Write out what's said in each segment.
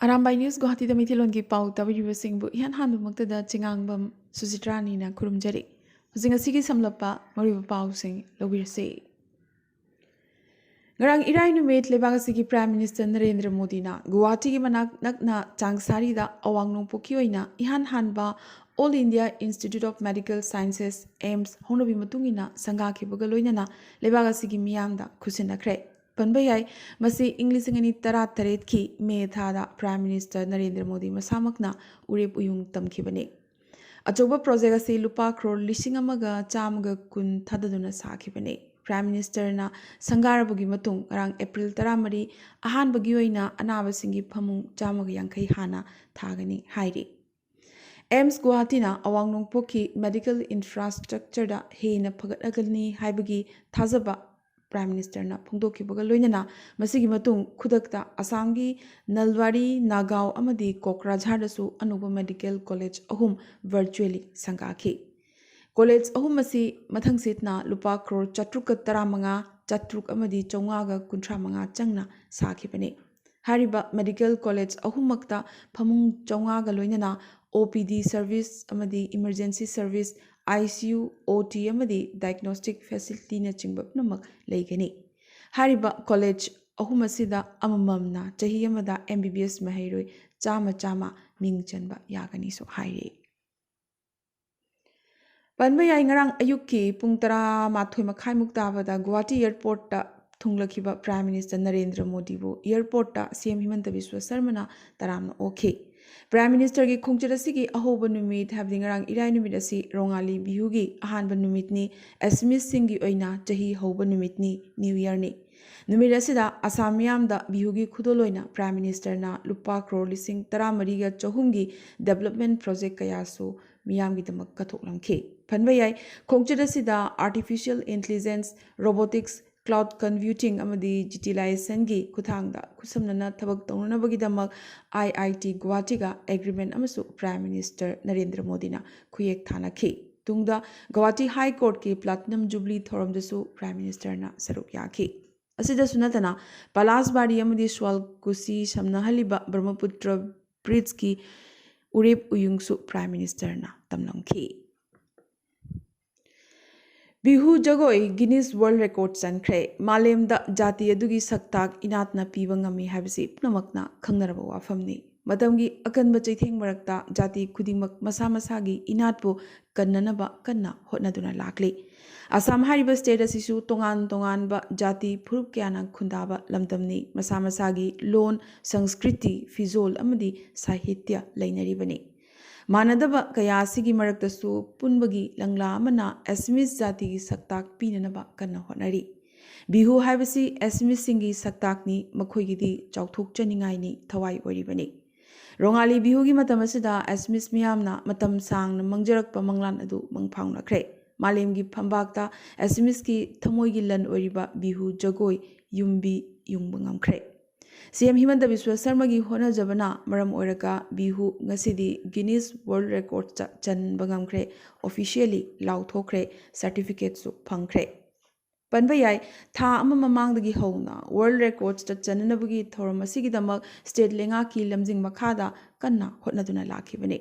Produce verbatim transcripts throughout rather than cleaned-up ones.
Arambai news ꯒꯨꯋꯥꯍꯥꯇꯤꯗ ꯃꯩꯇꯩꯂꯣꯟꯒꯤ ꯄꯥꯎ ꯇꯥꯕꯤꯔꯤꯕꯁꯤꯡꯕꯨ ꯏꯍꯥꯟ ꯍꯥꯟꯕꯃꯛꯇꯗ ꯆꯤꯉꯥꯡꯕꯝ ꯁꯨꯖꯤꯇ꯭ꯔꯥꯅꯤꯅ ꯈꯨꯔꯨꯝꯖꯔꯤ꯫ ꯍꯧꯖꯤꯛ ꯉꯁꯤꯒꯤ ꯁꯝꯂꯞꯄ ꯃꯔꯨꯑꯣꯏꯕ ꯄꯥꯎꯁꯤꯡ ꯂꯧꯕꯤꯔꯁꯤ꯫ ꯉꯔꯥꯡ ꯏꯔꯥꯏ ꯅꯨꯃꯤꯠ ꯂꯩꯕꯥꯛ ꯑꯁꯤꯒꯤ Prime Minister ꯅꯔꯦꯟꯗ꯭ꯔ ꯃꯣꯗꯤꯅ ꯒꯨꯋꯥꯍꯥꯇꯤꯒꯤ ꯃꯅꯥꯛ ꯅꯛꯅ ꯆꯥꯡꯁꯥꯔꯤꯗ ꯑꯋꯥꯡ ꯅꯣꯡꯄꯣꯛꯀꯤ ꯑꯣꯏꯅ ꯏꯍꯥꯟ ꯍꯥꯟꯕ All India Institute of Medical Sciences, AIIMS ꯍꯧꯅꯕꯤ ꯃꯇꯨꯡ ꯏꯟꯅ ꯁꯪꯒꯥꯈꯤꯕꯒ ꯂꯣꯏꯅꯅ ꯂꯩꯕꯥꯛ ꯑꯁꯤꯒꯤ ꯃꯤꯌꯥꯝꯗ ꯈꯨꯠꯁꯤꯟꯅꯈ꯭ꯔꯦ꯫ ꯄꯟꯕ ꯌꯥꯏ, ꯃꯁꯤ ꯏꯪ ꯂꯤꯁꯤꯡ ꯑꯅꯤ ꯇꯔꯥꯇꯔꯦꯠꯀꯤ ꯃꯦ ꯊꯥꯗ Prime Minister ꯅꯔꯦꯟꯗ꯭ꯔ ꯃꯣꯗꯤ ꯃꯁꯥꯃꯛꯅ ꯎꯔꯦꯞ ꯎꯌꯨꯡ ꯇꯝꯈꯤꯕꯅꯤ꯫ ꯑꯆꯧꯕ project ꯑꯁꯤ ꯂꯨꯄꯥ ꯀ꯭ꯔꯣꯔ ꯂꯤꯁꯤꯡ ꯑꯃꯒ ꯆꯥꯝꯃꯒ ꯀꯨꯟ ꯊꯥꯗꯗꯨꯅ ꯁꯥꯈꯤꯕꯅꯤ꯫ Prime Ministerꯅ ꯁꯪꯒꯥꯔꯕꯒꯤ ꯃꯇꯨꯡ ꯉꯔꯥꯡ ꯑꯦꯄ꯭ꯔꯤꯜ ꯇꯔꯥꯃꯔꯤ ꯑꯍꯥꯟꯕꯒꯤ ꯑꯣꯏꯅ ꯑꯅꯥꯕꯁꯤꯡꯒꯤ ꯐꯃꯨꯡ ꯆꯥꯝꯃꯒ ꯌꯥꯡꯈꯩ ꯍꯥꯟꯅ ꯊꯥꯒꯅꯤ ꯍꯥꯏꯔꯤ꯫ AIIMS ꯒꯨꯋꯥꯍꯥꯇꯤꯅ ꯑꯋꯥꯡ ꯅꯣꯡꯄꯣꯛꯀꯤ medical infrastructureꯗ ꯍꯦꯟꯅ ꯐꯒꯠꯂꯒꯅꯤ ꯍꯥꯏꯕꯒꯤ ꯊꯥꯖꯕ Prime Ministerꯅ ꯐꯣꯡꯗꯣꯛꯈꯤꯕꯒ ꯂꯣꯏꯅꯅ ꯃꯁꯤꯒꯤ ꯃꯇꯨꯡ ꯈꯨꯗꯛꯇ ꯑꯁꯥꯝꯒꯤ ꯅꯜꯕꯥꯔꯤ, ꯅꯥꯒꯥꯎ ꯑꯃꯗꯤ ꯀꯣꯀ꯭ꯔꯥꯖꯥꯔꯗꯁꯨ ꯑꯅꯧꯕ medical college ꯑꯍꯨꯝ virtually ꯁꯪꯒꯥꯈꯤ꯫ College ꯑꯍꯨꯝ ꯑꯁꯤ ꯃꯊꯪꯁꯤꯠꯅ ꯂꯨꯄꯥ ꯀ꯭ꯔꯣꯔ ꯆꯥꯇ꯭ꯔꯨꯛꯀ ꯇꯔꯥꯃꯉꯥ, ꯆꯥꯇ꯭ꯔꯨꯛ ꯑꯃꯗꯤ ꯆꯥꯝꯃꯉꯥꯒ ꯀꯨꯟꯊ꯭ꯔꯥ ꯃꯉꯥ ꯆꯪꯅ ꯁꯥꯈꯤꯕꯅꯤ꯫ ꯍꯥꯏꯔꯤꯕ medical college ꯑꯍꯨꯝꯃꯛꯇ ꯐꯃꯨꯡ ꯆꯥꯝꯃꯉꯥꯒ ꯂꯣꯏꯅꯅ OPD service ꯑꯃꯗꯤ emergency service, ICU, OT ꯑꯃꯗꯤ diagnostic facilityꯅꯆꯤꯡꯕ ꯄꯨꯝꯅꯃꯛ ꯂꯩꯒꯅꯤ꯫ ꯍꯥꯏꯔꯤꯕ college ꯑꯍꯨꯝ ꯑꯁꯤꯗ ꯑꯃꯃꯝꯅ ꯆꯍꯤ ꯑꯃꯗ MBBS ꯃꯍꯩꯔꯣꯏ ꯆꯥꯝꯃ ꯆꯥꯝꯃ ꯃꯤꯡ ꯆꯟꯕ ꯌꯥꯒꯅꯤꯁꯨ ꯍꯥꯏꯔꯤ꯫ ꯄꯟꯕ ꯌꯥꯏ, ꯉꯔꯥꯡ ꯑꯌꯨꯛꯀꯤ ꯄꯨꯡ ꯇꯔꯥꯃꯥꯊꯣꯏ ꯃꯈꯥꯏꯃꯨꯛ ꯇꯥꯕꯗ Guwahati airportꯇ ꯊꯨꯡꯂꯈꯤꯕ Prime Minister Narendra ꯃꯣꯗꯤꯕꯨ airportꯇ CM ꯍꯤꯃꯟꯇ Visva ꯁꯔꯃꯅ ꯇꯔꯥꯝꯅ ꯑꯣꯛꯈꯤ꯫ Prime Ministerꯒꯤ ꯈꯣꯡꯆꯠ ꯑꯁꯤꯒꯤ ꯑꯍꯧꯕ ꯅꯨꯃꯤꯠ, ꯍꯥꯏꯕꯗꯤ ꯉꯔꯥꯡ ꯏꯔꯥꯏ ꯅꯨꯃꯤꯠ ꯑꯁꯤ ꯔꯣꯉꯥꯂꯤ ꯕꯤꯍꯨꯒꯤ ꯑꯍꯥꯟꯕ ꯅꯨꯃꯤꯠꯅꯤ, Assamese ꯁꯤꯡꯒꯤ ꯑꯣꯏꯅ ꯆꯍꯤ ꯍꯧꯕ ꯅꯨꯃꯤꯠꯅꯤ, New Yearꯅꯤ꯫ ꯅꯨꯃꯤꯠ ꯑꯁꯤꯗ ꯑꯁꯥꯝ ꯃꯤꯌꯥꯝꯗ ꯕꯤꯍꯨꯒꯤ ꯈꯨꯗꯣꯜ ꯑꯣꯏꯅ Prime Ministerꯅ ꯂꯨꯄꯥ ꯀ꯭ꯔꯣꯔ ꯂꯤꯁꯤꯡ ꯇꯔꯥꯃꯔꯤꯒ ꯆꯍꯨꯝꯒꯤ development project ꯀꯌꯥꯁꯨ ꯃꯤꯌꯥꯝꯒꯤꯗꯃꯛ ꯀꯠꯊꯣꯛꯂꯝꯈꯤ꯫ ꯄꯟꯕ ꯌꯥꯏ, ꯈꯣꯡꯆꯠ ꯑꯁꯤꯗ artificial intelligence, robotics, cloud computing ꯑꯃꯗꯤ digitalizationꯒꯤ ꯈꯨꯠꯊꯥꯡꯗ ꯈꯨꯠꯁꯝꯅꯅ ꯊꯕꯛ ꯇꯧꯅꯅꯕꯒꯤꯗꯃꯛ IIT ꯒꯨꯋꯥꯍꯥꯇꯤꯒ agreement ꯑꯃꯁꯨ Prime Minister ꯅꯔꯦꯟꯗ꯭ꯔ ꯃꯣꯗꯤꯅ ꯈꯨꯌꯦꯛ ꯊꯥꯅꯈꯤ꯫ ꯇꯨꯡꯗ Guwahati High Courtꯀꯤ Platinum Jubilee ꯊꯧꯔꯝꯗꯁꯨ Prime Ministerꯅ ꯁꯔꯨꯛ ꯌꯥꯈꯤ꯫ ꯑꯁꯤꯗꯁꯨ ꯅꯠꯇꯅ ꯄꯂꯥꯁ ꯕꯥꯔꯤ ꯑꯃꯗꯤ ꯁ꯭ꯋꯥꯜ ꯀꯨꯁꯤ ꯁꯝꯅꯍꯜꯂꯤꯕ ꯕ꯭ꯔꯍ꯭ꯃꯄꯨꯇ꯭ꯔ ꯕ꯭ꯔꯤꯖꯀꯤ ꯎꯔꯦꯞ ꯎꯌꯨꯡꯁꯨ Prime Ministerꯅ ꯇꯝꯂꯝꯈꯤ꯫ ꯕꯤꯍꯨ ꯖꯒꯣꯏ Guinness World Record ꯆꯟꯈ꯭ꯔꯦ꯫ ꯃꯥꯂꯦꯝꯗ ꯖꯥꯇꯤ ꯑꯗꯨꯒꯤ ꯁꯛꯇꯥꯛ ꯏꯅꯥꯠꯅ ꯄꯤꯕ ꯉꯝꯃꯤ ꯍꯥꯏꯕꯁꯤ ꯄꯨꯝꯅꯃꯛꯅ ꯈꯪꯅꯔꯕ ꯋꯥꯐꯝꯅꯤ꯫ ꯃꯇꯝꯒꯤ ꯑꯀꯟꯕ ꯆꯩꯊꯦꯡ ꯃꯔꯛꯇ ꯖꯥꯇꯤ ꯈꯨꯗꯤꯡꯃꯛ ꯃꯁꯥ ꯃꯁꯥꯒꯤ ꯏꯅꯥꯠꯄꯨ ꯀꯟꯅꯅꯕ ꯀꯟꯅ ꯍꯣꯠꯅꯗꯨꯅ ꯂꯥꯛꯂꯤ꯫ ꯑꯁꯥꯝ ꯍꯥꯏꯔꯤꯕ state ꯑꯁꯤꯁꯨ ꯇꯣꯉꯥꯟ ꯇꯣꯉꯥꯟꯕ ꯖꯥꯇꯤ ꯐꯨꯔꯨꯞ ꯀꯌꯥꯅ ꯈꯨꯟꯗꯥꯕ ꯂꯝꯗꯝꯅꯤ꯫ ꯃꯁꯥ ꯃꯁꯥꯒꯤ ꯂꯣꯟ, ꯁꯪꯁꯀ꯭ꯔꯤꯇꯤ, ꯐꯤꯖꯣꯜ ꯑꯃꯗꯤ ꯁꯥꯍꯤꯇ꯭ꯌ ꯂꯩꯅꯔꯤꯕꯅꯤ꯫ ꯃꯥꯟꯅꯗꯕ ꯀꯌꯥ ꯑꯁꯤꯒꯤ ꯃꯔꯛꯇꯁꯨ ꯄꯨꯟꯕꯒꯤ ꯂꯪꯂꯥ ꯑꯃꯅ Assamese ꯖꯥꯇꯤꯒꯤ ꯁꯛꯇꯥꯛ ꯄꯤꯅꯅꯕ ꯀꯟꯅ ꯍꯣꯠꯅꯔꯤ꯫ ꯕꯤꯍꯨ ꯍꯥꯏꯕꯁꯤ Assameseꯁꯤꯡꯒꯤ ꯁꯛꯇꯥꯛꯅꯤ, ꯃꯈꯣꯏꯒꯤꯗꯤ ꯆꯥꯎꯊꯣꯛꯆꯅꯤꯡꯉꯥꯏꯅꯤ, ꯊꯋꯥꯏ ꯑꯣꯏꯔꯤꯕꯅꯤ꯫ ꯔꯣꯉꯥꯂꯤ ꯕꯤꯍꯨꯒꯤ ꯃꯇꯝ ꯑꯁꯤꯗ Assamese ꯃꯤꯌꯥꯝꯅ ꯃꯇꯝ ꯁꯥꯡꯅ ꯃꯪꯖꯔꯛꯄ ꯃꯪꯂꯥꯟ ꯑꯗꯨ ꯃꯪꯐꯥꯎꯅꯈ꯭ꯔꯦ꯫ ꯃꯥꯂꯦꯝꯒꯤ ꯐꯝꯕꯥꯛꯇ Assameseꯀꯤ ꯊꯃꯣꯏꯒꯤ ꯂꯟ ꯑꯣꯏꯔꯤꯕ ꯕꯤꯍꯨ ꯖꯒꯣꯏ ꯌꯨꯝꯕꯤ ꯌꯨꯡꯕ ꯉꯝꯈ꯭ꯔꯦ꯫ ꯁꯤ ꯑꯦꯝ ꯍꯤꯃꯟꯇ ꯕꯤꯁ꯭ꯋ ꯁꯔꯃꯒꯤ ꯍꯣꯠꯅꯖꯕꯅ ꯃꯔꯝ ꯑꯣꯏꯔꯒ ꯕꯤꯍꯨ ꯉꯁꯤꯗꯤ Guinness World Recordꯇ ꯆꯟꯕ ꯉꯝꯈ꯭ꯔꯦ, officially ꯂꯥꯎꯊꯣꯛꯈ꯭ꯔꯦ, certificateꯁꯨ ꯐꯪꯈ꯭ꯔꯦ꯫ ꯄꯟꯕ ꯌꯥꯏ, ꯊꯥ ꯑꯃ ꯃꯃꯥꯡꯗꯒꯤ ꯍꯧꯅ World Recordsꯇ ꯆꯟꯅꯅꯕꯒꯤ ꯊꯧꯔꯝ ꯑꯁꯤꯒꯤꯗꯃꯛ state ꯂꯩꯉꯥꯛꯀꯤ ꯂꯝꯖꯤꯡ ꯃꯈꯥꯗ ꯀꯟꯅ ꯍꯣꯠꯅꯗꯨꯅ ꯂꯥꯛꯈꯤꯕꯅꯤ꯫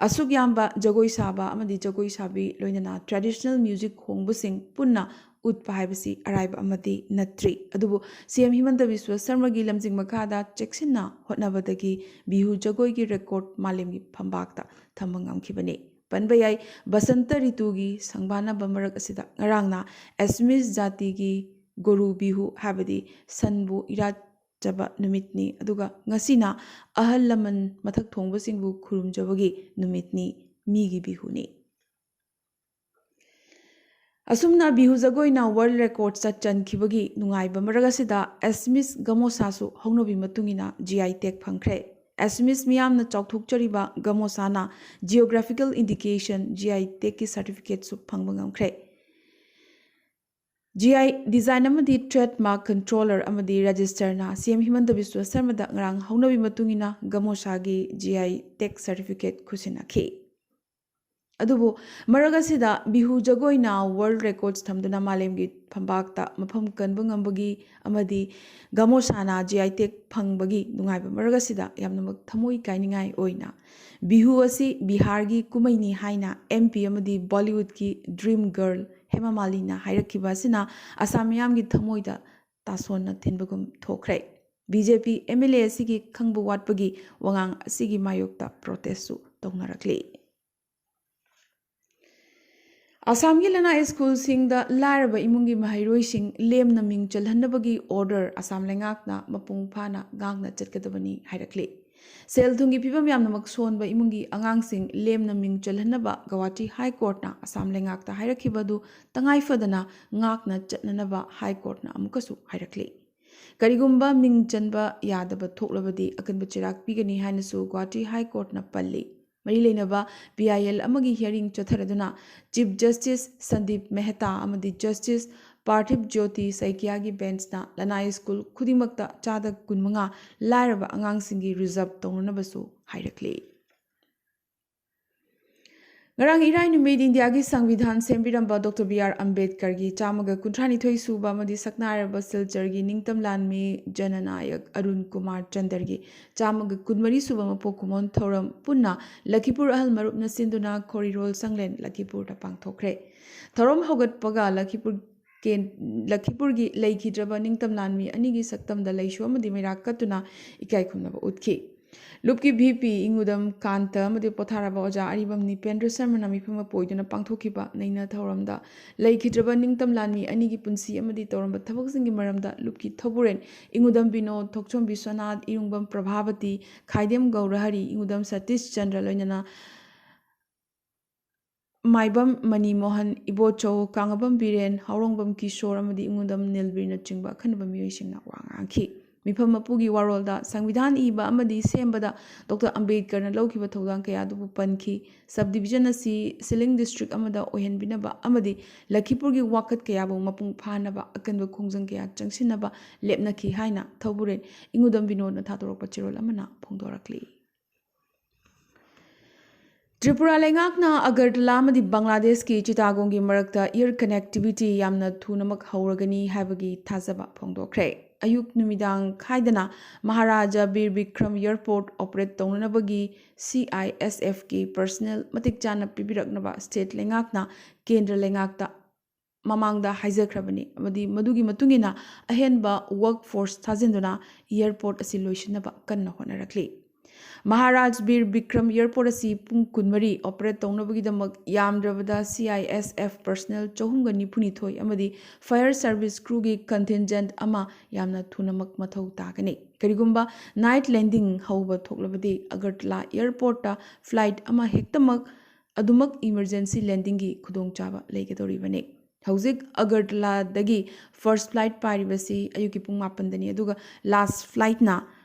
ꯑꯁꯨꯛ ꯌꯥꯝꯕ ꯖꯒꯣꯏ ꯁꯥꯕ ꯑꯃꯗꯤ ꯖꯒꯣꯏ ꯁꯥꯕꯤ, ꯂꯣꯏꯅꯅ traditional music ꯈꯣꯡꯕꯁꯤꯡ ꯄꯨꯟꯅ ꯎꯠꯄ ꯍꯥꯏꯕꯁꯤ ꯑꯔꯥꯏꯕ ꯑꯃꯗꯤ ꯅꯠꯇ꯭ꯔꯤ꯫ ꯑꯗꯨꯕꯨ ꯁꯤ ꯑꯦꯝ ꯍꯤꯃꯟꯇ ꯕꯤꯁ꯭ꯋ ꯁꯔꯃꯒꯤ ꯂꯝꯖꯤꯡ ꯃꯈꯥꯗ ꯆꯦꯛꯁꯤꯟꯅ ꯍꯣꯠꯅꯕꯗꯒꯤ ꯕꯤꯍꯨ ꯖꯒꯣꯏꯒꯤ record ꯃꯥꯂꯦꯝꯒꯤ ꯐꯝꯕꯥꯛꯇ ꯊꯝꯕ ꯉꯝꯈꯤꯕꯅꯤ꯫ ꯄꯟꯕ ꯌꯥꯏ, ꯕꯁꯟꯇ ꯔꯤꯇꯨꯒꯤ ꯁꯪꯕꯥꯅꯕ ꯃꯔꯛ ꯑꯁꯤꯗ ꯉꯔꯥꯡꯅ Assamese ꯖꯥꯇꯤꯒꯤ ꯒꯣꯔꯨ ꯕꯤꯍꯨ, ꯍꯥꯏꯕꯗꯤ ꯁꯟꯕꯨ ꯏꯔꯥꯠꯆꯕ ꯅꯨꯃꯤꯠꯅꯤ꯫ ꯑꯗꯨꯒ ꯉꯁꯤꯅ ꯑꯍꯜ ꯂꯃꯟ ꯃꯊꯛ ꯊꯣꯡꯕꯁꯤꯡꯕꯨ ꯈꯨꯔꯨꯝꯖꯕꯒꯤ ꯅꯨꯃꯤꯠꯅꯤ, ꯃꯤꯒꯤ ꯕꯤꯍꯨꯅꯤ꯫ ꯑꯁꯨꯝꯅ ꯕꯤꯍꯨ ꯖꯒꯣꯏꯅ World Recordsꯇ ꯆꯟꯈꯤꯕꯒꯤ ꯅꯨꯡꯉꯥꯏꯕ ꯃꯔꯛ ꯑꯁꯤꯗ Assamese ꯒꯃꯣꯁꯥꯁꯨ ꯍꯧꯅꯕꯤ ꯃꯇꯨꯡ ꯏꯟꯅ G I tag ꯐꯪꯈ꯭ꯔꯦ꯫ Assamese ꯃꯤꯌꯥꯝꯅ ꯆꯥꯎꯊꯣꯛꯆꯔꯤꯕ ꯒꯃꯣꯁꯥꯅ Geographical Indication, G I tagꯀꯤ certificateꯁꯨ ꯐꯪꯕ ꯉꯝꯈ꯭ꯔꯦ꯫ G I design ꯑꯃꯗꯤ trademark controller ꯑꯃꯗꯤ registrarꯅ ꯁꯤ ꯑꯦꯝ ꯍꯤꯃꯟꯇ ꯕꯤꯁ꯭ꯋ ꯁꯔꯃꯗ ꯉꯔꯥꯡ ꯍꯧꯅꯕꯤ ꯃꯇꯨꯡ ꯏꯟꯅ ꯒꯃꯣꯁꯥꯒꯤ G I tag certificate ꯈꯨꯠꯁꯤꯟꯅꯈꯤ꯫ ꯑꯗꯨꯕꯨ ꯃꯔꯛ ꯑꯁꯤꯗ ꯕꯤꯍꯨ ꯖꯒꯣꯏꯅ world records ꯊꯝꯗꯨꯅ ꯃꯥꯂꯦꯝꯒꯤ ꯐꯝꯕꯥꯛꯇ ꯃꯐꯝ ꯀꯟꯕ ꯉꯝꯕꯒꯤ ꯑꯃꯗꯤ ꯒꯃꯣꯁꯥꯅ G I tag ꯐꯪꯕꯒꯤ ꯅꯨꯡꯉꯥꯏꯕ ꯃꯔꯛ ꯑꯁꯤꯗ ꯌꯥꯝꯅꯃꯛ ꯊꯃꯣꯏ ꯀꯥꯏꯅꯤꯡꯉꯥꯏ ꯑꯣꯏꯅ ꯕꯤꯍꯨ ꯑꯁꯤ ꯕꯤꯍꯥꯔꯒꯤ ꯀꯨꯝꯍꯩꯅꯤ ꯍꯥꯏꯅ M P ꯑꯃꯗꯤ Bollywoodꯀꯤ dream girl ꯍꯦꯃꯥ ꯃꯥꯂꯤꯅ ꯍꯥꯏꯔꯛꯈꯤꯕ ꯑꯁꯤꯅ ꯑꯁꯥꯝ ꯃꯤꯌꯥꯝꯒꯤ ꯊꯃꯣꯏꯗ ꯇꯥꯁꯣꯟꯅ ꯊꯤꯟꯕꯒꯨꯝ ꯊꯣꯛꯈ꯭ꯔꯦ꯫ B J P M L A ꯑꯁꯤꯒꯤ ꯈꯪꯕ ꯋꯥꯠꯄꯒꯤ ꯋꯥꯉꯥꯡ ꯑꯁꯤꯒꯤ ꯃꯥꯌꯣꯛꯇ protestꯁꯨ ꯇꯧꯅꯔꯛꯂꯤ꯫ ꯑꯁꯥꯝꯒꯤ ꯂꯅꯥꯏ ꯁ꯭ꯀꯨꯜꯁꯤꯡꯗ ꯂꯥꯏꯔꯕ ꯏꯃꯨꯡꯒꯤ ꯃꯍꯩꯔꯣꯏꯁꯤꯡ ꯂꯦꯝꯅ ꯃꯤꯡ ꯆꯜꯍꯟꯅꯕꯒꯤ order ꯑꯁꯥꯝ ꯂꯩꯉꯥꯛꯅ ꯃꯄꯨꯡ ꯐꯥꯅ ꯉꯥꯛꯅ ꯆꯠꯀꯗꯕꯅꯤ ꯍꯥꯏꯔꯛꯂꯤ꯫ ꯁꯦꯜ ꯊꯨꯝꯒꯤ ꯐꯤꯕꯝ ꯌꯥꯝꯅꯃꯛ ꯁꯣꯟꯕ ꯏꯃꯨꯡꯒꯤ ꯑꯉꯥꯡꯁꯤꯡ ꯂꯦꯝꯅ ꯃꯤꯡ ꯆꯜꯍꯟꯅꯕ ꯒꯧꯍꯥꯇꯤ High Courtꯅ ꯑꯁꯥꯝ ꯂꯩꯉꯥꯛꯇ ꯍꯥꯏꯔꯛꯈꯤꯕ ꯑꯗꯨ ꯇꯉꯥꯏ ꯐꯗꯅ ꯉꯥꯛꯅ ꯆꯠꯅꯅꯕ High Courtꯅ ꯑꯃꯨꯛꯀꯁꯨ ꯍꯥꯏꯔꯛꯂꯤ꯫ ꯀꯔꯤꯒꯨꯝꯕ ꯃꯤꯡ ꯆꯟꯕ ꯌꯥꯗꯕ ꯊꯣꯛꯂꯕꯗꯤ ꯑꯀꯟꯕ ꯆꯩꯔꯥꯛ ꯄꯤꯒꯅꯤ ꯍꯥꯏꯅꯁꯨ ꯒꯧꯍꯥꯇꯤ High Courtꯅ ꯄꯜꯂꯤ꯫ ꯃꯔꯤ ꯂꯩꯅꯕ P I L ꯑꯃꯒꯤ hearing ꯆꯠꯊꯔꯗꯨꯅ Chief Justice Sandeep Mehta ꯑꯃꯗꯤ Justice ꯄꯥꯔꯊꯤꯕ ꯖ꯭ꯌꯣꯇꯤ ꯁꯩꯀꯤꯌꯥꯒꯤ benchꯅ ꯂꯅꯥꯏ ꯁ꯭ꯀꯨꯜ ꯈꯨꯗꯤꯡꯃꯛꯇ ꯆꯥꯗ ꯀꯨꯟꯃꯉꯥ ꯂꯥꯏꯔꯕ ꯑꯉꯥꯡꯁꯤꯡꯒꯤ reserve ꯇꯧꯅꯅꯕꯁꯨ ꯍꯥꯏꯔꯛꯂꯤ꯫ ꯉꯔꯥꯡ ꯏꯔꯥꯏ ꯅꯨꯃꯤꯠ ꯏꯟꯗꯤꯌꯥꯒꯤ ꯁꯪꯕꯤꯙꯥꯟ ꯁꯦꯝꯕꯤꯔꯝꯕ ꯗꯣꯛꯇꯔ ꯕꯤ ꯑꯥꯔ ꯑꯝꯕꯦꯗꯀꯔꯒꯤ ꯆꯥꯝꯃꯒ ꯀꯨꯟꯊ꯭ꯔꯥꯅꯤꯊꯣꯏ ꯁꯨꯕ ꯑꯃꯗꯤ ꯁꯛꯅꯥꯏꯔꯕ ꯁꯤꯜꯆꯔꯒꯤ ꯅꯤꯡꯇꯝ ꯂꯥꯟꯃꯤ ꯖꯅꯅꯥꯌꯛ ꯑꯔꯨꯟ ꯀꯨꯃꯥꯔ ꯆꯟꯗꯔꯒꯤ ꯆꯥꯝꯃꯒ ꯀꯨꯟꯃꯔꯤ ꯁꯨꯕ ꯃꯄꯣꯛ ꯀꯨꯝꯑꯣꯟ ꯊꯧꯔꯝ ꯄꯨꯟꯅ ꯂꯈꯤꯄꯨꯔ ꯑꯍꯜ ꯃꯔꯨꯞꯅ ꯁꯤꯟꯗꯨꯅ ꯈꯣꯔꯤꯔꯣꯜ ꯁꯪꯂꯦꯟ ꯂꯈꯤꯄꯨꯔꯗ ꯄꯥꯡꯊꯣꯛꯈ꯭ꯔꯦ꯫ ꯊꯧꯔꯝ ꯍꯧꯒꯠꯄꯒ ꯂꯈꯤꯄꯨꯔ ꯀꯦꯟ-, ꯂꯈꯤꯄꯨꯔꯒꯤ ꯂꯩꯈꯤꯗ꯭ꯔꯕ ꯅꯤꯡꯇꯝ ꯂꯥꯟꯃꯤ ꯑꯅꯤꯒꯤ ꯁꯛꯇꯝꯗ ꯂꯩꯁꯨ ꯑꯃꯗꯤ ꯃꯩꯔꯥ ꯀꯠꯇꯨꯅ ꯏꯀꯥꯏ ꯈꯨꯝꯅꯕ ꯎꯠꯈꯤ꯫ ꯂꯨꯞꯀꯤ V P ꯏꯉꯨꯗꯝ ꯀꯥꯟꯇ ꯑꯃꯗꯤ ꯄꯣꯊꯥꯔꯕ ꯑꯣꯖꯥ ꯑꯔꯤꯕꯝ ꯅꯤꯄꯦꯟꯗ꯭ꯔ ꯁꯔꯃꯅ ꯃꯤꯐꯝ ꯑꯃ ꯄꯣꯏꯗꯨꯅ ꯄꯥꯡꯊꯣꯛꯈꯤꯕ ꯅꯩꯅ ꯊꯧꯔꯝꯗ ꯂꯩꯈꯤꯗ꯭ꯔꯕ ꯅꯤꯡꯇꯝ ꯂꯥꯟꯃꯤ ꯑꯅꯤꯒꯤ ꯄꯨꯟꯁꯤ ꯑꯃꯗꯤ ꯇꯧꯔꯝꯕ ꯊꯕꯛꯁꯤꯡꯒꯤ ꯃꯔꯝꯗ ꯂꯨꯞꯀꯤ ꯊꯧꯕꯨꯔꯦꯟ ꯏꯉꯨꯗꯝ ꯕꯤꯅꯣꯗ, ꯊꯣꯛꯆꯣꯝ ꯕꯤꯁ꯭ꯋꯅꯥꯊ, ꯏꯔꯨꯡꯕꯝ ꯄ꯭ꯔꯚꯥꯕꯇꯤ, ꯈꯥꯏꯗꯦꯝ ꯒꯧꯔꯍꯔꯤ, ꯏꯉꯨꯗꯝ ꯁꯇꯤꯁ ꯆꯟꯗ꯭ꯔ ꯂꯣꯏꯅꯅ ꯃꯥꯏꯕꯝ ꯃꯅꯤ ꯃꯣꯍꯟ, ꯏꯕꯣꯆꯧ ꯀꯥꯡꯉꯕꯝ ꯕꯤꯔꯦꯟ, ꯍꯥꯎꯔꯣꯡꯕꯝ ꯀꯤꯁꯣꯔ ꯑꯃꯗꯤ ꯏꯉꯨꯗꯝ ꯅꯤꯜꯕꯤꯔꯅꯆꯤꯡꯕ ꯑꯈꯟꯅꯕ ꯃꯤꯑꯣꯏꯁꯤꯡꯅ ꯋꯥ ꯉꯥꯡꯈꯤ꯫ ꯃꯤꯐꯝ ꯃꯄꯨꯒꯤ ꯋꯥꯔꯣꯜꯗ ꯁꯪꯕꯤꯙꯥꯟ ꯏꯕ ꯑꯃꯗꯤ ꯁꯦꯝꯕꯗ ꯗꯣꯛꯇꯔ ꯑꯝꯕꯦꯗꯀꯔꯅ ꯂꯧꯈꯤꯕ ꯊꯧꯗꯥꯡ ꯀꯌꯥ ꯑꯗꯨꯕꯨ ꯄꯟꯈꯤ꯫ Sub division ꯑꯁꯤ ceiling district ꯑꯃꯗ ꯑꯣꯏꯍꯟꯕꯤꯅꯕ ꯑꯃꯗꯤ ꯂꯈꯤꯄꯨꯔꯒꯤ ꯋꯥꯀꯠ ꯀꯌꯥꯕꯨ ꯃꯄꯨꯡ ꯐꯥꯅꯕ ꯑꯀꯟꯕ ꯈꯣꯡꯖꯪ ꯀꯌꯥ ꯆꯪꯁꯤꯟꯅꯕ ꯂꯦꯞꯅꯈꯤ ꯍꯥꯏꯅ ꯊꯧꯕꯨꯔꯦꯟ ꯏꯉꯨꯗꯝ ꯕꯤꯅꯣꯗꯅ ꯊꯥꯗꯣꯔꯛꯄ ꯆꯦꯔꯣꯜ ꯑꯃꯅ ꯐꯣꯡꯗꯣꯔꯛꯂꯤ꯫ ꯇ꯭ꯔꯤꯄꯨꯔꯥ ꯂꯩꯉꯥꯛꯅ ꯑꯒꯔꯇꯂꯥ ꯑꯃꯗꯤ ꯕꯪꯒ꯭ꯂꯥꯗꯦꯁꯀꯤ ꯆꯤꯇꯥꯒꯣꯡꯒꯤ ꯃꯔꯛꯇ air connectivity ꯌꯥꯝꯅ ꯊꯨꯅꯃꯛ ꯍꯧꯔꯒꯅꯤ ꯍꯥꯏꯕꯒꯤ ꯊꯥꯖꯕ ꯐꯣꯡꯗꯣꯛꯈ꯭ꯔꯦ꯫ ꯑꯌꯨꯛ ꯅꯨꯃꯤꯗꯥꯡ ꯈꯥꯏꯗꯅ ꯃꯍꯥꯔꯥꯖꯥ ꯕꯤꯔ Bikram airport operate ꯇꯧꯅꯅꯕꯒꯤ C I S F ꯀꯤ personnel ꯃꯇꯤꯛ ꯆꯥꯅ ꯄꯤꯕꯤꯔꯛꯅꯕ state ꯂꯩꯉꯥꯛꯅ ꯀꯦꯟꯗ꯭ꯔ ꯂꯩꯉꯥꯛꯇ ꯃꯃꯥꯡꯗ ꯍꯥꯏꯖꯈ꯭ꯔꯕꯅꯤ ꯑꯃꯗꯤ ꯃꯗꯨꯒꯤ ꯃꯇꯨꯡ ꯏꯟꯅ ꯑꯍꯦꯟꯕ workforce ꯊꯥꯖꯤꯟꯗꯨꯅ airport ꯑꯁꯤ ꯂꯣꯏꯁꯤꯟꯅꯕ ꯀꯟꯅ ꯍꯣꯠꯅꯔꯛꯂꯤ꯫ ꯃꯍꯥꯔꯥꯖ ꯕꯤꯔ ꯕꯤꯀ꯭ꯔꯝ airport ꯑꯁꯤ ꯄꯨꯡ ꯀꯨꯟꯃꯔꯤ operate ꯇꯧꯅꯕꯒꯤꯗꯃꯛ ꯌꯥꯝꯗ꯭ꯔꯕꯗ C I S F personnel ꯆꯍꯨꯝꯒ ꯅꯤꯐꯨꯅꯤꯊꯣꯏ ꯑꯃꯗꯤ fire service crew ꯒꯤ contingent ꯑꯃ ꯌꯥꯝꯅ ꯊꯨꯅꯃꯛ ꯃꯊꯧ ꯇꯥꯒꯅꯤ꯫ ꯀꯔꯤꯒꯨꯝꯕ night landing ꯍꯧꯕ ꯊꯣꯛꯂꯕꯗꯤ ꯑꯒꯔꯇꯂꯥ airport ꯇ flight ꯑꯃ ꯍꯦꯛꯇꯃꯛ ꯑꯗꯨꯃꯛ emergency landing ꯒꯤ ꯈꯨꯗꯣꯡꯆꯥꯕ ꯂꯩꯒꯗꯧꯔꯤꯕꯅꯤ꯫ ꯍꯧꯖꯤꯛ ꯑꯒꯔꯇꯂꯥꯗꯒꯤ first flight ꯄꯥꯏꯔꯤꯕꯁꯤ ꯑꯌꯨꯛꯀꯤ ꯄꯨꯡ ꯃꯥꯄꯟꯗꯅꯤ, ꯑꯗꯨꯒ last flight ꯅ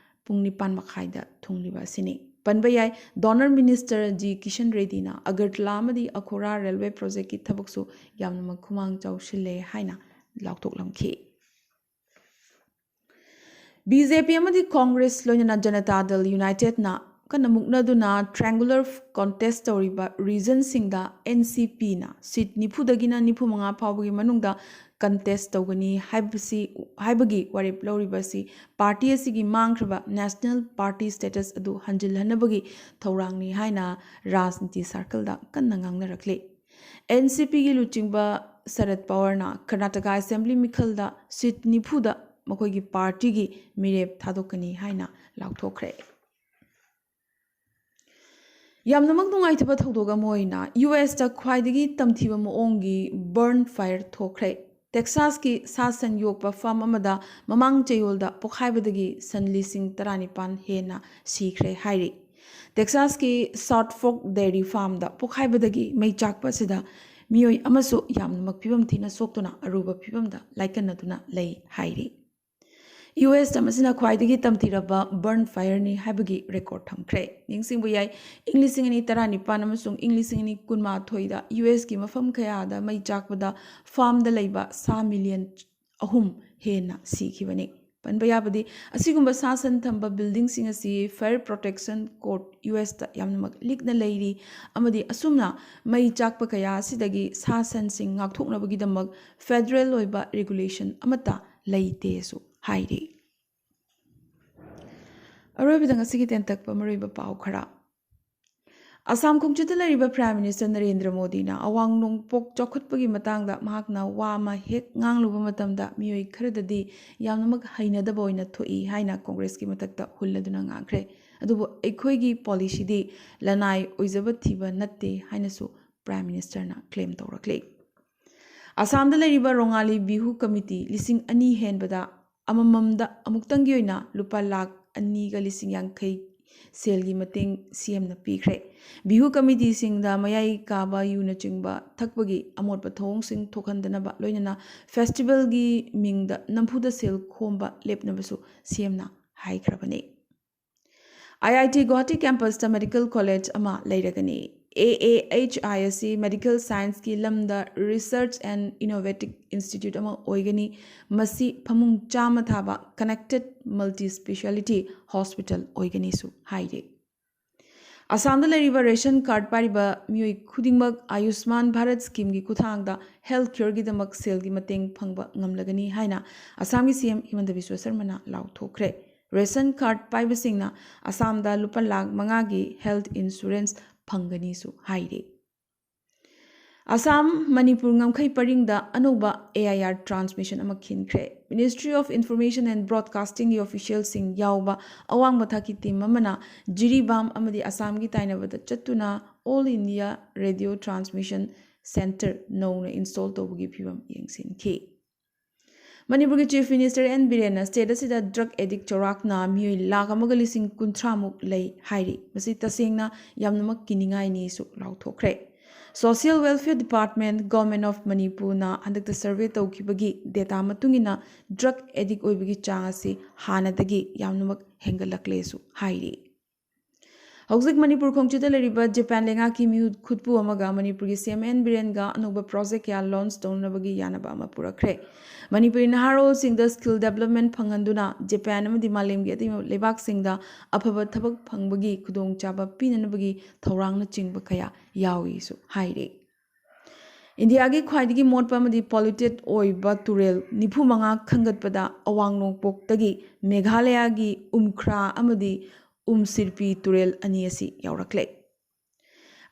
ꯄꯨꯡ ꯅꯤꯄꯥꯟ ꯃꯈꯥꯏꯗ ꯊꯨꯡꯂꯤꯕ ꯑꯁꯤꯅꯤ꯫ ꯄꯟꯕ ꯌꯥꯏ, Donor Minister G Kisan ꯔꯦꯗꯤꯅ Agartala ꯑꯃꯗꯤ ꯑꯈꯣꯔꯥ railway project ꯀꯤ ꯊꯕꯛꯁꯨ ꯌꯥꯝꯅꯃꯛ ꯈꯨꯃꯥꯡ ꯆꯥꯎꯁꯤꯜꯂꯦ ꯍꯥꯏꯅ ꯂꯥꯎꯊꯣꯛꯂꯝꯈꯤ꯫ B J P ꯑꯃꯗꯤ Congress ꯂꯣꯏꯅꯅ Janata Dal United ꯅ ꯀꯟꯅ ꯃꯨꯛꯅꯗꯨꯅ triangular contest ꯇꯧꯔꯤꯕ region ꯁꯤꯡꯗ N C P ꯅ seat ꯅꯤꯐꯨꯗꯒꯤꯅ ꯅꯤꯐꯨꯃꯉꯥ ꯐꯥꯎꯕꯒꯤ ꯃꯅꯨꯡꯗ contest ꯇꯧꯒꯅꯤ ꯍꯥꯏꯕꯁꯤ, ꯍꯥꯏꯕꯒꯤ ꯋꯥꯔꯦꯞ ꯂꯧꯔꯤꯕ ꯑꯁꯤ party ꯑꯁꯤꯒꯤ ꯃꯥꯡꯈ꯭ꯔꯕ national party status ꯑꯗꯨ ꯍꯟꯖꯤꯜꯍꯟꯅꯕꯒꯤ ꯊꯧꯔꯥꯡꯅꯤ ꯍꯥꯏꯅ ꯔꯥꯖꯅꯤꯇꯤ circle ꯗ ꯀꯟꯅ ꯉꯥꯡꯅꯔꯛꯂꯤ꯫ N C P ꯒꯤ ꯂꯨꯆꯤꯡꯕ ꯁꯔꯠ ꯄꯋꯥꯔꯅ ꯀꯔꯅꯥꯇꯀꯥ assembly ꯃꯤꯈꯜꯗ seat ꯅꯤꯐꯨꯗ ꯃꯈꯣꯏꯒꯤ party ꯒꯤ ꯃꯤꯔꯦꯞ ꯊꯥꯗꯣꯛꯀꯅꯤ ꯍꯥꯏꯅ ꯂꯥꯎꯊꯣꯛꯈ꯭ꯔꯦ꯫ ꯌꯥꯝꯅꯃꯛ ꯅꯨꯡꯉꯥꯏꯇꯕ ꯊꯧꯗꯣꯛ ꯑꯃ ꯑꯣꯏꯅ U S ꯇ ꯈ꯭ꯋꯥꯏꯗꯒꯤ ꯇꯝꯊꯤꯕ ꯃꯑꯣꯡꯒꯤ burn fire ꯊꯣꯛꯈ꯭ꯔꯦ꯫ Texas ꯀꯤ ꯁꯥ ꯁꯟ ꯌꯣꯛꯄ farm ꯑꯃꯗ ꯃꯃꯥꯡ ꯆꯌꯣꯜꯗ ꯄꯣꯈꯥꯏꯕꯗꯒꯤ ꯁꯟ ꯂꯤꯁꯤꯡ ꯇꯔꯥꯅꯤꯄꯥꯟ ꯍꯦꯟꯅ ꯁꯤꯈ꯭ꯔꯦ ꯍꯥꯏꯔꯤ꯫ Texas ꯀꯤ South Fork dairy farm ꯗ ꯄꯣꯈꯥꯏꯕꯗꯒꯤ ꯃꯩ ꯆꯥꯛꯄ ꯑꯁꯤꯗ ꯃꯤꯑꯣꯏ ꯑꯃꯁꯨ ꯌꯥꯝꯅꯃꯛ ꯐꯤꯕꯝ ꯊꯤꯅ ꯁꯣꯛꯇꯨꯅ ꯑꯔꯨꯕ ꯐꯤꯕꯝꯗ ꯂꯥꯏꯀꯠꯅꯗꯨꯅ ꯂꯩ ꯍꯥꯏꯔꯤ꯫ U S ꯇ ꯃꯁꯤꯅ ꯈ꯭ꯋꯥꯏꯗꯒꯤ ꯇꯝꯊꯤꯔꯕ burn fire ꯅꯤ ꯍꯥꯏꯕꯒꯤ record ꯊꯝꯈ꯭ꯔꯦ꯫ ꯅꯤꯡꯁꯤꯡꯕ ꯌꯥꯏ, ꯏꯪ ꯂꯤꯁꯤꯡ ꯑꯅꯤ ꯇꯔꯥꯅꯤꯄꯥꯟ ꯑꯃꯁꯨꯡ ꯏꯪ ꯂꯤꯁꯤꯡ ꯑꯅꯤ ꯀꯨꯟꯃꯥꯊꯣꯏꯗ U S ꯀꯤ ꯃꯐꯝ ꯀꯌꯥꯗ ꯃꯩ ꯆꯥꯛꯄꯗ farm ꯗ ꯂꯩꯕ ꯁꯥ million ꯑꯍꯨꯝ ꯍꯦꯟꯅ ꯁꯤꯈꯤꯕꯅꯤ꯫ ꯄꯟꯕ ꯌꯥꯕꯗꯤ, ꯑꯁꯤꯒꯨꯝꯕ ꯁꯥ ꯁꯟ ꯊꯝꯕ buildingꯁꯤꯡ ꯑꯁꯤ Fire Protection Code, U Sꯇ ꯌꯥꯝꯅꯃꯛ ꯂꯤꯛꯅ ꯂꯩꯔꯤ ꯑꯃꯗꯤ ꯑꯁꯨꯝꯅ ꯃꯩ ꯆꯥꯛꯄ ꯀꯌꯥ ꯑꯁꯤꯗꯒꯤ ꯁꯥ ꯁꯟꯁꯤꯡ ꯉꯥꯛꯊꯣꯛꯅꯕꯒꯤꯗꯃꯛ federal ꯑꯣꯏꯕ regulation ꯑꯃꯠꯇ ꯂꯩꯇꯦꯁꯨ ꯍꯥꯏꯔꯤ꯫ ꯑꯔꯣꯏꯕꯗ ꯉꯁꯤꯒꯤ ꯇꯦꯟꯇꯛꯄ ꯃꯔꯨꯑꯣꯏꯕ ꯄꯥꯎ ꯈꯔ꯫ ꯑꯁꯥꯝ ꯈꯣꯡꯆꯠꯇ ꯂꯩꯔꯤꯕ Prime Minister ꯅꯔꯦꯟꯗ꯭ꯔ ꯃꯣꯗꯤꯅ ꯑꯋꯥꯡ ꯅꯣꯡꯄꯣꯛ ꯆꯥꯎꯈꯠꯄꯒꯤ ꯃꯇꯥꯡꯗ ꯃꯍꯥꯛꯅ ꯋꯥ ꯑꯃ ꯍꯦꯛ ꯉꯥꯡꯂꯨꯕ ꯃꯇꯝꯗ ꯃꯤꯑꯣꯏ ꯈꯔꯗꯗꯤ ꯌꯥꯝꯅꯃꯛ ꯍꯩꯅꯗꯕ ꯑꯣꯏꯅ ꯊꯣꯛꯏ ꯍꯥꯏꯅ ꯀꯣꯡꯒ꯭ꯔꯦꯁꯀꯤ ꯃꯊꯛꯇ ꯍꯨꯜꯂꯗꯨꯅ ꯉꯥꯡꯈ꯭ꯔꯦ꯫ ꯑꯗꯨꯕꯨ ꯑꯩꯈꯣꯏꯒꯤ policyꯗꯤ ꯂꯅꯥꯏ ꯑꯣꯏꯖꯕ ꯊꯤꯕ ꯅꯠꯇꯦ ꯍꯥꯏꯅꯁꯨ Prime Ministerꯅ claim ꯇꯧꯔꯛꯂꯤ꯫ ꯑꯁꯥꯝꯗ ꯂꯩꯔꯤꯕ ꯔꯣꯉꯥꯂꯤ ꯕꯤꯍꯨ ꯀꯃꯤꯇꯤ ꯂꯤꯁꯤꯡ ꯑꯅꯤ ꯍꯦꯟꯕꯗ ꯑꯃꯃꯝꯗ ꯑꯃꯨꯛꯇꯪꯒꯤ ꯑꯣꯏꯅ ꯂꯨꯄꯥ ꯂꯥꯈ ꯑꯅꯤꯒ ꯂꯤꯁꯤꯡ ꯌꯥꯡꯈꯩ ꯁꯦꯜꯒꯤ ꯃꯇꯦꯡ CMꯅ ꯄꯤꯈ꯭ꯔꯦ꯫ ꯕꯤꯍꯨ ꯀꯃꯤꯇꯤꯁꯤꯡꯗ ꯃꯌꯥꯏ ꯀꯥꯕ ꯌꯨꯅꯆꯤꯡꯕ ꯊꯛꯄꯒꯤ ꯑꯃꯣꯠꯄ ꯊꯧꯑꯣꯡꯁꯤꯡ ꯊꯣꯛꯍꯟꯗꯅꯕ, ꯂꯣꯏꯅꯅ festivalꯒꯤ ꯃꯤꯡꯗ ꯅꯝꯐꯨꯗ ꯁꯦꯜ ꯈꯣꯝꯕ ꯂꯦꯞꯅꯕꯁꯨ CMꯅ ꯍꯥꯏꯈ꯭ꯔꯕꯅꯤ꯫ IIT Guwahati campusꯇ medical college ꯑꯃ ꯂꯩꯔꯒꯅꯤ꯫ AAHI ꯑꯁꯤ medical scienceꯀꯤ ꯂꯝꯗ research and innovative institute ꯑꯃ ꯑꯣꯏꯒꯅꯤ꯫ ꯃꯁꯤ ꯐꯃꯨꯡ ꯆꯥꯝꯃ ꯊꯥꯕ connected multi-speciality hospital ꯑꯣꯏꯒꯅꯤꯁꯨ ꯍꯥꯏꯔꯤ꯫ ꯑꯁꯥꯝꯗ ꯂꯩꯔꯤꯕ ration card ꯄꯥꯏꯔꯤꯕ ꯃꯤꯑꯣꯏ ꯈꯨꯗꯤꯡꯃꯛ ꯑꯌꯨꯁꯃꯥꯟ ꯚꯥꯔꯠ schemeꯒꯤ ꯈꯨꯠꯊꯥꯡꯗ health careꯒꯤꯗꯃꯛ ꯁꯦꯜꯒꯤ ꯃꯇꯦꯡ ꯐꯪꯕ ꯉꯝꯂꯒꯅꯤ ꯍꯥꯏꯅ ꯑꯁꯥꯝꯒꯤ CM ꯍꯤꯃꯟꯇ ꯕꯤꯁ꯭ꯋ ꯁꯔꯃꯅ ꯂꯥꯎꯊꯣꯛꯈ꯭ꯔꯦ꯫ Ration card ꯄꯥꯏꯕꯁꯤꯡꯅ ꯑꯁꯥꯝꯗ ꯂꯨꯄꯥ ꯂꯥꯈ ꯃꯉꯥꯒꯤ health insurance ꯐꯪꯒꯅꯤꯁꯨ ꯍꯥꯏꯔꯤ꯫ ꯑꯁꯥꯝ, ꯃꯅꯤꯄꯨꯔ ꯉꯝꯈꯩ ꯄꯔꯤꯡꯗ ꯑꯅꯧꯕ AIR transmission ꯑꯃ ꯈꯤꯟꯈ꯭ꯔꯦ꯫ Ministry of Information and Broadcastingꯒꯤ officialꯁꯤꯡ ꯌꯥꯎꯕ ꯑꯋꯥꯡꯕ ꯊꯥꯛꯀꯤ team ꯑꯃꯅ ꯖꯤꯔꯤꯕꯥꯝ ꯑꯃꯗꯤ ꯑꯁꯥꯝꯒꯤ ꯇꯥꯏꯅꯕꯗ ꯆꯠꯇꯨꯅ All India Radio Transmission Centre ꯅꯧꯅ install ꯇꯧꯕꯒꯤ ꯐꯤꯕꯝ ꯌꯦꯡꯁꯤꯟꯈꯤ꯫ ꯃꯅꯤꯄꯨꯔꯒꯤ Chief Minister ꯑꯦꯟ ꯕꯤꯔꯦꯟꯅ state ꯑꯁꯤꯗ drug addict ꯆꯥꯎꯔꯥꯛꯅ ꯃꯤꯑꯣꯏ ꯂꯥꯈ ꯑꯃꯒ ꯂꯤꯁꯤꯡ ꯀꯨꯟꯊ꯭ꯔꯥꯃꯨꯛ ꯂꯩ ꯍꯥꯏꯔꯤ꯫ ꯃꯁꯤ ꯇꯁꯦꯡꯅ ꯌꯥꯝꯅꯃꯛ ꯀꯤꯅꯤꯡꯉꯥꯏꯅꯤꯁꯨ ꯂꯥꯎꯊꯣꯛꯈ꯭ꯔꯦ꯫ Social Welfare Department, Government of Manipurꯅ ꯍꯟꯗꯛꯇ survey ꯇꯧꯈꯤꯕꯒꯤ data ꯃꯇꯨꯡ ꯏꯟꯅ drug addict ꯑꯣꯏꯕꯒꯤ ꯆꯥꯡ ꯑꯁꯤ ꯍꯥꯟꯅꯗꯒꯤ ꯌꯥꯝꯅꯃꯛ ꯍꯦꯟꯒꯠꯂꯛꯂꯦꯁꯨ ꯍꯥꯏꯔꯤ꯫ ꯍꯧꯖꯤꯛ ꯃꯅꯤꯄꯨꯔ ꯈꯣꯡꯆꯠꯇ ꯂꯩꯔꯤꯕ ꯖꯄꯥꯟ ꯂꯩꯉꯥꯛꯀꯤ ꯃꯤꯍꯨꯠ ꯈꯨꯠꯄꯨ ꯑꯃꯒ ꯃꯅꯤꯄꯨꯔꯒꯤ ꯁꯤ ꯑꯦꯝ ꯑꯦꯟ ꯕꯤꯔꯦꯟꯒ ꯑꯅꯧꯕ ꯄ꯭ꯔꯣꯖꯦꯛ ꯀꯌꯥ ꯂꯣꯟꯆ ꯇꯧꯅꯕꯒꯤ ꯌꯥꯅꯕ ꯑꯃ ꯄꯨꯔꯛꯈ꯭ꯔꯦ꯫ ꯃꯅꯤꯄꯨꯔꯤ ꯅꯍꯥꯔꯣꯜꯁꯤꯡꯗ ꯁ꯭ꯀꯤꯜ ꯗꯦꯕꯂꯞꯃꯦꯟ ꯐꯪꯍꯟꯗꯨꯅ ꯖꯄꯥꯟ ꯑꯃꯗꯤ ꯃꯥꯂꯦꯝꯒꯤ ꯑꯇꯩ ꯂꯩꯕꯥꯛꯁꯤꯡꯗ ꯑꯐꯕ ꯊꯕꯛ ꯐꯪꯕꯒꯤ ꯈꯨꯗꯣꯡꯆꯥꯕ ꯄꯤꯅꯅꯕꯒꯤ ꯊꯧꯔꯥꯡꯅꯆꯤꯡꯕ ꯀꯌꯥ ꯌꯥꯎꯏꯁꯨ ꯍꯥꯏꯔꯤ꯫ ꯏꯟꯗꯤꯌꯥꯒꯤ ꯈ꯭ꯋꯥꯏꯗꯒꯤ ꯃꯣꯠꯄ ꯑꯃꯗꯤ ꯄꯣꯂ꯭ꯌꯨꯇꯦꯗ ꯑꯣꯏꯕ ꯇꯨꯔꯦꯜ ꯅꯤꯐꯨ ꯃꯉꯥ ꯈꯟꯒꯠꯄꯗ ꯑꯋꯥꯡ ꯅꯣꯡꯄꯣꯛꯇꯒꯤ ꯃꯦꯘꯥꯂꯌꯥꯒꯤ ꯎꯝꯈ꯭ꯔꯥ ꯑꯃꯗꯤ ꯎꯝꯁꯤꯔꯄꯤ ꯇꯨꯔꯦꯜ ꯑꯅꯤ ꯑꯁꯤ ꯌꯥꯎꯔꯛꯂꯦ꯫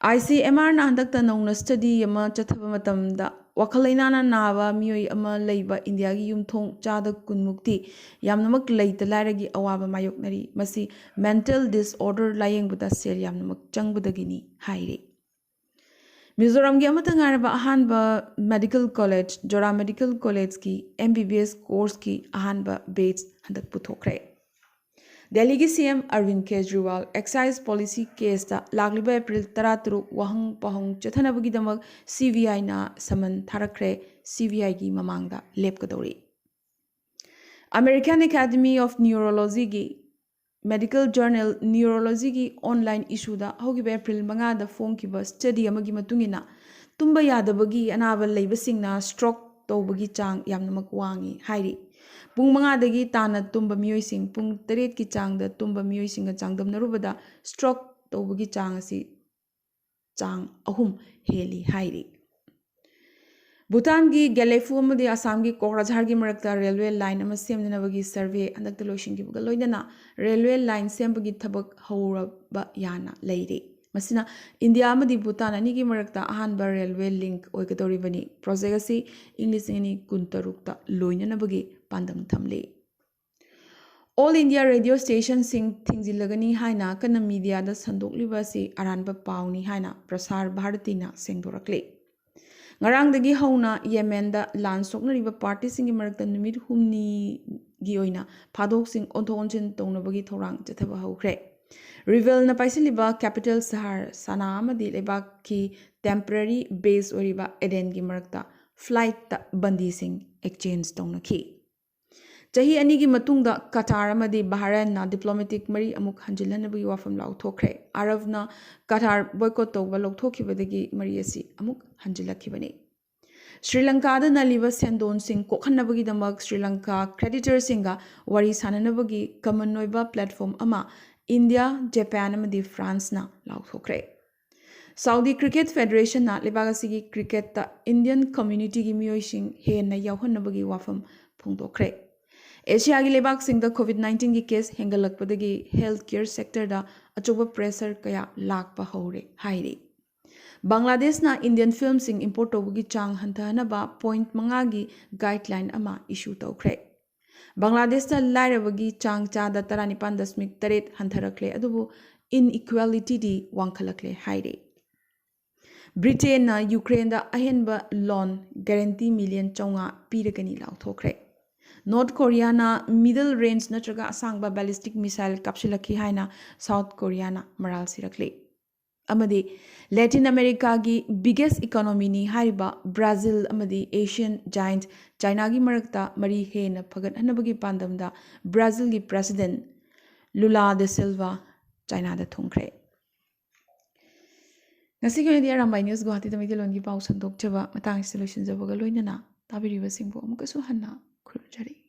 ꯑꯥꯏ ꯁꯤ ꯑꯦꯝ ꯑꯥꯔꯅ ꯍꯟꯗꯛꯇ ꯅꯧꯅ ꯁ꯭ꯇꯗꯤ ꯑꯃ ꯆꯠꯊꯕ ꯃꯇꯝꯗ ꯋꯥꯈꯜ ꯂꯩꯅꯥꯅ ꯅꯥꯕ ꯃꯤꯑꯣꯏ ꯑꯃ ꯂꯩꯕ ꯏꯟꯗꯤꯌꯥꯒꯤ ꯌꯨꯝꯊꯣꯡ ꯆꯥꯗ ꯀꯨꯟꯃꯨꯛꯇꯤ ꯌꯥꯝꯅꯃꯛ ꯂꯩꯇ ꯂꯥꯏꯔꯒꯤ ꯑꯋꯥꯕ ꯃꯥꯌꯣꯛꯅꯔꯤ꯫ ꯃꯁꯤ ꯃꯦꯟꯇꯦꯜ ꯗꯤꯁꯑꯣꯔꯗꯔ ꯂꯥꯌꯦꯡꯕꯗ ꯁꯦꯜ ꯌꯥꯝꯅꯃꯛ ꯆꯪꯕꯗꯒꯤꯅꯤ ꯍꯥꯏꯔꯤ꯫ ꯃꯤꯖꯣꯔꯥꯝꯒꯤ ꯑꯃꯠꯇ ꯉꯥꯏꯔꯕ ꯑꯍꯥꯟꯕ ꯃꯦꯗꯤꯀꯦꯜ ꯀꯣꯂꯦꯖ, ꯖꯣꯔꯥ ꯃꯦꯗꯤꯀꯦꯜ ꯀꯣꯂꯦꯖꯀꯤ ꯑꯦꯝ ꯕꯤ ꯕꯤ ꯑꯦꯁ ꯀꯣꯔꯁꯀꯤ ꯑꯍꯥꯟꯕ ꯕꯦꯆ ꯍꯟꯗꯛ ꯄꯨꯊꯣꯛꯈ꯭ꯔꯦ꯫ ꯗꯦꯜꯂꯤꯒꯤ ꯁꯤ ꯑꯦꯝ ꯑꯔꯕꯤꯟ ꯀꯦꯖꯔꯤꯋꯥꯜ ꯑꯦꯛꯁꯥꯏꯖ ꯄꯣꯂꯤꯁꯤ ꯀꯦꯁꯇ ꯂꯥꯛꯂꯤꯕ ꯑꯦꯄ꯭ꯔꯤꯜ ꯇꯔꯥꯇꯔꯨꯛ ꯋꯥꯍꯪ ꯄꯥꯎꯍꯪ ꯆꯠꯊꯅꯕꯒꯤꯗꯃꯛ ꯁꯤ ꯕꯤ ꯑꯥꯏꯅ ꯁꯃꯟ ꯊꯥꯔꯛꯈ꯭ꯔꯦ꯫ ꯁꯤ ꯕꯤ ꯑꯥꯏꯒꯤ ꯃꯃꯥꯡꯗ ꯂꯦꯞꯀꯗꯧꯔꯤ꯫ American Academy of Neurologyꯒꯤ medical journal Neurologyꯒꯤ online issueꯗ ꯍꯧꯈꯤꯕ ꯑꯦꯄ꯭ꯔꯤꯜ ꯃꯉꯥꯗ ꯐꯣꯡꯈꯤꯕ ꯁ꯭ꯇꯗꯤ ꯑꯃꯒꯤ ꯃꯇꯨꯡ ꯏꯟꯅ, ꯇꯨꯝꯕ ꯌꯥꯗꯕꯒꯤ ꯑꯅꯥꯕ ꯂꯩꯕꯁꯤꯡꯅ ꯁ꯭ꯇ꯭ꯔꯣꯛ ꯇꯧꯕꯒꯤ ꯆꯥꯡ ꯌꯥꯝꯅꯃꯛ ꯋꯥꯡꯏ ꯍꯥꯏꯔꯤ꯫ ꯄꯨꯡ ꯃꯉꯥꯗꯒꯤ ꯇꯥꯅ ꯇꯨꯝꯕ ꯃꯤꯑꯣꯏꯁꯤꯡ ꯄꯨꯡ ꯇꯔꯦꯠꯀꯤ ꯆꯥꯡꯗ ꯇꯨꯝꯕ ꯃꯤꯑꯣꯏꯁꯤꯡꯒ ꯆꯥꯡꯗꯝꯅꯔꯨꯕꯗ ꯁ꯭ꯇ꯭ꯔꯣꯛ ꯇꯧꯕꯒꯤ ꯆꯥꯡ ꯑꯁꯤ ꯆꯥꯡ ꯑꯍꯨꯝ ꯍꯦꯜꯂꯤ ꯍꯥꯏꯔꯤ꯫ ꯚꯨꯇꯥꯟꯒꯤ ꯒꯦꯂꯦꯐꯨ ꯑꯃꯗꯤ ꯑꯁꯥꯝꯒꯤ ꯀꯣꯀ꯭ꯔꯥꯖꯥꯔꯒꯤ ꯃꯔꯛꯇ ꯔꯦꯜꯋꯦ ꯂꯥꯏꯟ ꯑꯃ ꯁꯦꯝꯅꯅꯕꯒꯤ ꯁꯔꯚꯦ ꯍꯟꯗꯛꯇ ꯂꯣꯏꯁꯤꯟꯈꯤꯕꯒ ꯂꯣꯏꯅꯅ ꯔꯦꯜꯋꯦ ꯂꯥꯏꯟ ꯁꯦꯝꯕꯒꯤ ꯊꯕꯛ ꯍꯧꯔꯕ ꯌꯥꯅ ꯂꯩꯔꯤ꯫ ꯃꯁꯤꯅ ꯏꯟꯗꯤꯌꯥ ꯑꯃꯗꯤ ꯚꯨꯇꯥꯟ ꯑꯅꯤꯒꯤ ꯃꯔꯛꯇ ꯑꯍꯥꯟꯕ ꯔꯦꯜꯋꯦ ꯂꯤꯡꯛ ꯑꯣꯏꯒꯗꯧꯔꯤꯕꯅꯤ꯫ ꯄ꯭ꯔꯣꯖꯦꯛ ꯑꯁꯤ ꯏꯪ ꯂꯤꯁꯤꯡ ꯑꯅꯤ ꯀꯨꯟꯇꯔꯨꯛꯇ ꯂꯣꯏꯅꯅꯕꯒꯤ ꯄꯥꯟꯗꯝ ꯊꯝꯂꯤ꯫ All India Radio Stationꯁꯤꯡ ꯊꯤꯡꯖꯤꯜꯂꯒꯅꯤ ꯍꯥꯏꯅ ꯑꯀꯟꯅ ꯃꯤꯗꯤꯌꯥꯗ ꯁꯟꯗꯣꯛꯂꯤꯕ ꯑꯁꯤ ꯑꯔꯥꯟꯕ ꯄꯥꯎꯅꯤ ꯍꯥꯏꯅ ꯄ꯭ꯔꯁꯥꯔ ꯚꯥꯔꯇꯤꯅ ꯁꯦꯡꯗꯣꯔꯛꯂꯤ꯫ ꯉꯔꯥꯡꯗꯒꯤ ꯍꯧꯅ ꯌꯦꯃꯦꯟꯗ ꯂꯥꯟ ꯁꯣꯛꯅꯔꯤꯕ ꯄꯥꯔꯇꯤꯁꯤꯡꯒꯤ ꯃꯔꯛꯇ ꯅꯨꯃꯤꯠ ꯍꯨꯝꯅꯤꯒꯤ ꯑꯣꯏꯅ ꯐꯥꯗꯣꯛꯁꯤꯡ ꯑꯣꯟꯊꯣꯛ ꯑꯣꯟꯁꯤꯟ ꯇꯧꯅꯕꯒꯤ ꯊꯧꯔꯥꯡ ꯆꯠꯊꯕ ꯍꯧꯈ꯭ꯔꯦ꯫ ꯔꯤꯕꯦꯜꯅ ꯄꯥꯏꯁꯤꯜꯂꯤꯕ capital ꯁꯍꯔ ꯁꯅꯥ ꯑꯃꯗꯤ ꯂꯩꯕꯥꯛꯀꯤ temporary base ꯑꯣꯏꯔꯤꯕ ꯑꯦꯗꯦꯟꯒꯤ ꯃꯔꯛꯇ flightꯇ ꯕꯟꯗꯤꯁꯤꯡ exchange ꯇꯧꯅꯈꯤ꯫ ꯆꯍꯤ ꯑꯅꯤꯒꯤ ꯃꯇꯨꯡꯗ ꯀꯇꯥꯔ ꯑꯃꯗꯤ ꯕꯍꯔꯥꯏꯟꯅ ꯗꯤꯄ꯭ꯂꯣꯃꯦꯇꯤꯛ ꯃꯔꯤ ꯑꯃꯨꯛ ꯍꯟꯖꯤꯜꯍꯟꯅꯕꯒꯤ ꯋꯥꯐꯝ ꯂꯥꯎꯊꯣꯛꯈ꯭ꯔꯦ꯫ ꯑꯔꯕꯅ ꯀꯇꯥꯔ ꯕꯣꯏꯀꯣꯠ ꯇꯧꯕ ꯂꯧꯊꯣꯛꯈꯤꯕꯗꯒꯤ ꯃꯔꯤ ꯑꯁꯤ ꯑꯃꯨꯛ ꯍꯟꯖꯤꯜꯂꯛꯈꯤꯕꯅꯤ꯫ ꯁ꯭ꯔꯤ ꯂꯪꯀꯥꯗ ꯅꯜꯂꯤꯕ ꯁꯦꯟꯗꯣꯟꯁꯤꯡ ꯀꯣꯛꯍꯟꯅꯕꯒꯤꯗꯃꯛ ꯁ꯭ꯔꯤ ꯂꯪꯀꯥ ꯀ꯭ꯔꯦꯗꯤꯇꯔꯁꯤꯡꯒ ꯋꯥꯔꯤ ꯁꯥꯅꯅꯕꯒꯤ ꯀꯃꯟ ꯑꯣꯏꯕ ꯄ꯭ꯂꯦꯠꯐꯣꯝ ꯑꯃ ꯏꯟꯗꯤꯌꯥ, ꯖꯄꯥꯟ ꯑꯃꯗꯤ ꯐ꯭ꯔꯥꯟꯁꯅ ꯂꯥꯎꯊꯣꯛꯈ꯭ꯔꯦ꯫ ꯁꯥꯎꯗꯤ ꯀ꯭ꯔꯤꯀꯦꯠ ꯐꯦꯗꯔꯦꯁꯟꯅ ꯂꯩꯕꯥꯛ ꯑꯁꯤꯒꯤ ꯀ꯭ꯔꯤꯀꯦꯠꯇ ꯏꯟꯗꯤꯌꯟ ꯀꯝꯃ꯭ꯌꯨꯅꯤꯇꯤꯒꯤ ꯃꯤꯑꯣꯏꯁꯤꯡ ꯍꯦꯟꯅ ꯌꯥꯎꯍꯟꯅꯕꯒꯤ ꯋꯥꯐꯝ ꯐꯣꯡꯗꯣꯛꯈ꯭ꯔꯦ꯫ ꯑꯦꯁꯤꯌꯥꯒꯤ ꯂꯩꯕꯥꯛꯁꯤꯡꯗ ꯀꯣꯚꯤꯗ ꯅꯥꯏꯟꯇꯤꯟꯒꯤ ꯀꯦꯁ ꯍꯦꯟꯒꯠꯂꯛꯄꯗꯒꯤ ꯍꯦꯜꯊ ꯀꯦꯌꯔ ꯁꯦꯛꯇꯔꯗ ꯑꯆꯧꯕ ꯄ꯭ꯔꯦꯁꯔ ꯀꯌꯥ ꯂꯥꯛꯄ ꯍꯧꯔꯦ ꯍꯥꯏꯔꯤ꯫ ꯕꯪꯒ꯭ꯂꯥꯗꯦꯁꯅ ꯏꯟꯗꯤꯌꯟ ꯐꯤꯜꯝꯁꯤꯡ ꯏꯝꯄꯣꯔꯠ ꯇꯧꯕꯒꯤ ꯆꯥꯡ ꯍꯟꯊꯍꯟꯅꯕ ꯄꯣꯏꯟꯠ ꯃꯉꯥꯒꯤ ꯒꯥꯏꯗꯂꯥꯏꯟ ꯑꯃ ꯏꯁꯨ ꯇꯧꯈ꯭ꯔꯦ꯫ ꯕꯪꯒ꯭ꯂꯥꯗꯦꯁꯇ ꯂꯥꯏꯔꯕꯒꯤ ꯆꯥꯡ ꯆꯥꯗ ꯇꯔꯥꯅꯤꯄꯥꯟ ꯗꯁꯃꯤꯛ ꯇꯔꯦꯠ ꯍꯟꯊꯔꯛꯂꯦ, ꯑꯗꯨꯕꯨ ꯏꯟꯏꯀ꯭ꯋꯦꯂꯤꯇꯤꯗꯤ ꯋꯥꯡꯈꯠꯂꯛꯂꯦ ꯍꯥꯏꯔꯤ꯫ ꯕ꯭ꯔꯤꯇꯦꯟꯅ ꯌꯨꯀ꯭ꯔꯦꯟꯗ ꯑꯍꯦꯟꯕ ꯂꯣꯟ ꯒꯥꯔꯦꯟꯇꯤ ꯃꯤꯂꯤꯌꯟ ꯆꯥꯝꯃꯉꯥ ꯄꯤꯔꯒꯅꯤ ꯂꯥꯎꯊꯣꯛꯈ꯭ꯔꯦ꯫ ꯅꯣꯔꯠ ꯀꯣꯔꯤꯌꯥꯅ ꯃꯤꯗꯜ ꯔꯦꯟꯖ ꯅꯠꯇ꯭ꯔꯒ ꯑꯁꯥꯡꯕ ꯕꯦꯂꯤꯁꯇꯤꯛ ꯃꯤꯁꯥꯏꯜ ꯀꯥꯞꯁꯤꯜꯂꯛꯈꯤ ꯍꯥꯏꯅ ꯁꯥꯎꯠ ꯀꯣꯔꯤꯌꯥꯅ ꯃꯔꯥꯜ ꯁꯤꯔꯛꯂꯤ꯫ ꯑꯃꯗꯤ ꯂꯦꯇꯤꯟ ꯑꯃꯦꯔꯤꯀꯥꯒꯤ ꯕꯤꯒꯦꯁ ꯏꯀꯣꯅꯣꯃꯤꯅꯤ ꯍꯥꯏꯔꯤꯕ ꯕ꯭ꯔꯥꯖꯤꯜ ꯑꯃꯗꯤ ꯑꯦꯁꯤꯌꯟ ꯖꯥꯏꯟꯠ ꯆꯥꯏꯅꯥꯒꯤ ꯃꯔꯛꯇ ꯃꯔꯤ ꯍꯦꯟꯅ ꯐꯒꯠꯍꯟꯅꯕꯒꯤ ꯄꯥꯟꯗꯝꯗ ꯕ꯭ꯔꯥꯖꯤꯜꯒꯤ ꯄ꯭ꯔꯦꯁꯤꯗꯦꯟꯠ ꯂꯨꯂꯥ ꯗ ꯁꯤꯜꯚꯥ ꯆꯥꯏꯅꯥꯗ ꯊꯨꯡꯈ꯭ꯔꯦ꯫ ꯉꯁꯤꯒꯤ ꯑꯣꯏꯅꯗꯤ ꯑꯔꯥꯝꯕꯥꯏ ꯅ꯭ꯌꯨꯁ ꯒꯨꯋꯥꯍꯥꯇꯤꯗ ꯃꯩꯇꯩꯂꯣꯟꯒꯤ ꯄꯥꯎ ꯁꯟꯗꯣꯛꯆꯕ ꯃꯇꯥꯡ ꯑꯁꯤꯗ ꯂꯣꯏꯁꯤꯟꯖꯕꯒ ꯂꯣꯏꯅꯅ ꯇꯥꯕꯤꯔꯤꯕꯁꯤꯡꯕꯨ ꯑꯃꯨꯛꯀꯁꯨ ꯍꯟꯅ ꯈꯨꯔꯨꯝꯖꯔꯤ꯫